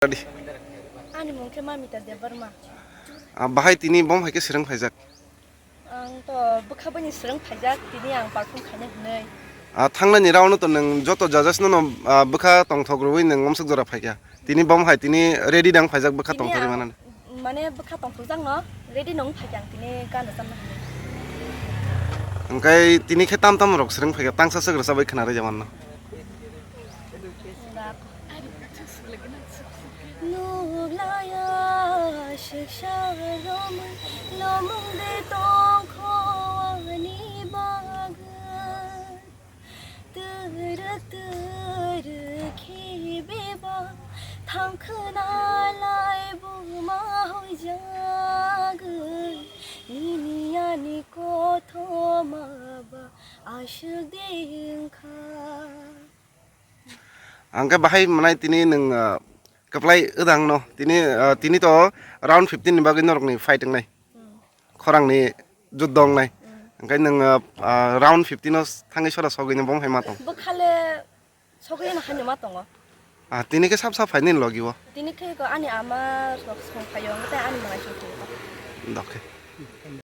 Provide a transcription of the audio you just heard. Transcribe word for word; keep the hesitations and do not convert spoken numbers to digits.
Ani mung khe Mamita Debbarma. Ah, bahai tini bom hai khe swrwng phaijak? Ang to bwkha bini swrwng phaijak, tini ang perform khaina hinwi. Ah, thangnani round-o to nwng joto judges-no no, ah, bwkha tongthok rwui nwng omsok jora phaikha. Tini bom hai tini ready dang phaijak bwkha tongthok rwui manani. Mane bwkha tongthokjakno ready nung phaikha ang tini gana chamna hinwi. Hwnkhe tini khe tam tam rok swrwng phaikha, tangsa swk rwchabwi khna rwja manno. Nuklaya siksa romwi lomung de tongkho ani bagwi. Turu turu khe beba thangkhwna lai buma hoijagwi. Nini ani kothoma ba aswk de wngkha. Ang khe bahai mwnai tini nwng, ah, kwplai wdang no. Tini, ah, tini to round fifteen ni bagwi norokni fight wngnai. Hmm. Khorangni juddo wngnai. Hmm. Hwnkhe nwng, ah, ah, round fifteen o thangwi sora sogwi no bom hai ma tong. Bwkhale sogwi no hani ma tongo. Ah, tini khe sap sap phaini logi o. Tini khe ko ani ama sok song phaio, tei ani mangai song phaio. Dokhe.